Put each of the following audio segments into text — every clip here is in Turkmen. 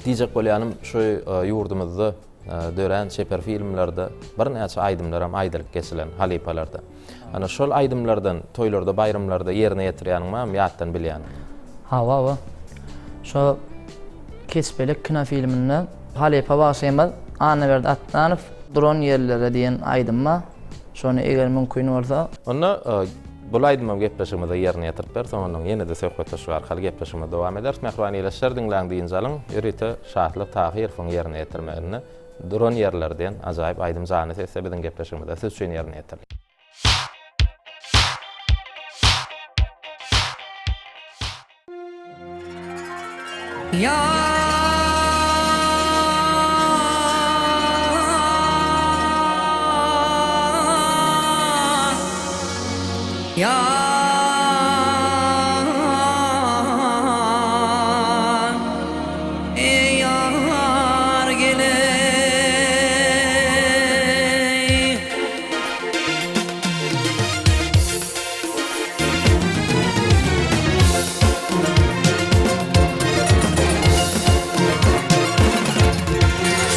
Diýjek bolýanym şu ýurdumyzda dörän çeper filmlerde birnäçe aýdymlaram aýdylyp geçilen halypalarda. Ana şol aýdymlardan toýlarda baýramlarda ýerine ýetirýäniň barmy ýatdan bilýäniň? Hawa hawa. Şo Keçpelek kinofilminde halypa bagşymyz Annaberdi Atdanow Duran ýerlere diýen aýdym bar. Şony eger mümkin bolsa. Onda bul aýdymam gepleşigimize ýerine ýetirip ber, soňundan ýene-de söhbetdeşlik arkaly gepleşigimizi dowam ederis. Mähriban ildeşler diňläň dynç alyň. Ýörite Şatlyk Tahyrowyň ýerine ýetirmeginde Duran ýerler diýen ajaýyp aýdym janly sesde biziň gepleşigimizde siz üçin ýerine ýetirilýär. Ýar Ýar Eý ýar geleý.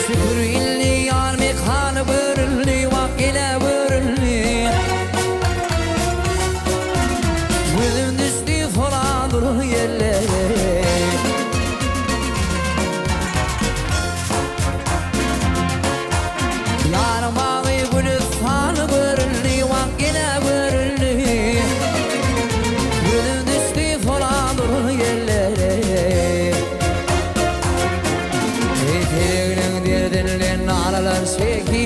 Şükür indi ýar mekany görüldi, wah gele görüldi. Gözüm düşdi sola duran ýerlere. Ýaryň bagy gülüstan görüldi, wah gele görüldi. Gözüm düşdi sola duran ýerlere. Eý pelegiň derdinden nalalar çekip,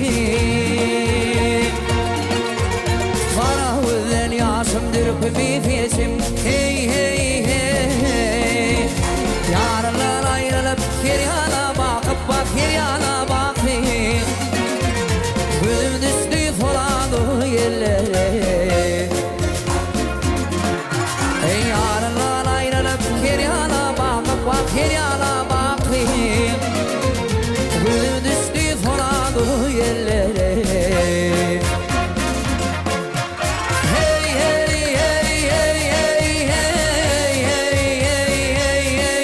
Gara gözden ýaşym dürkümi seçim, heý, heý, heý. Ýaryndan aýrylyp her ýana bakyp, bak her ýana bakyp, Gözüm düşdi solan ýellere. Eý, ýaryndan aýrylyp her ýana bakyp, bak her ýana bakyp, Gözüm düşdi solan ýellere. Heý, heý, heý, heý, heý, heý, heý, heý, heý, heý, heý.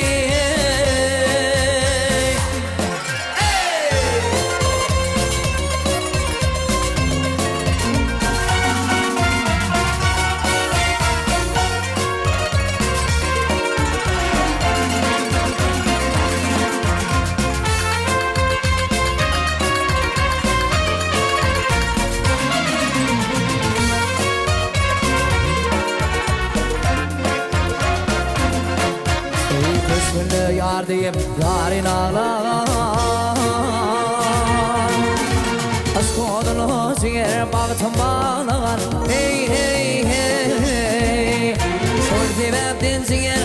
Eý köşgünde ýar diýip ýaryn aglagan Yşk oduna jiger bagtym baglagan Heý heý heý Şol sebäpden jiger.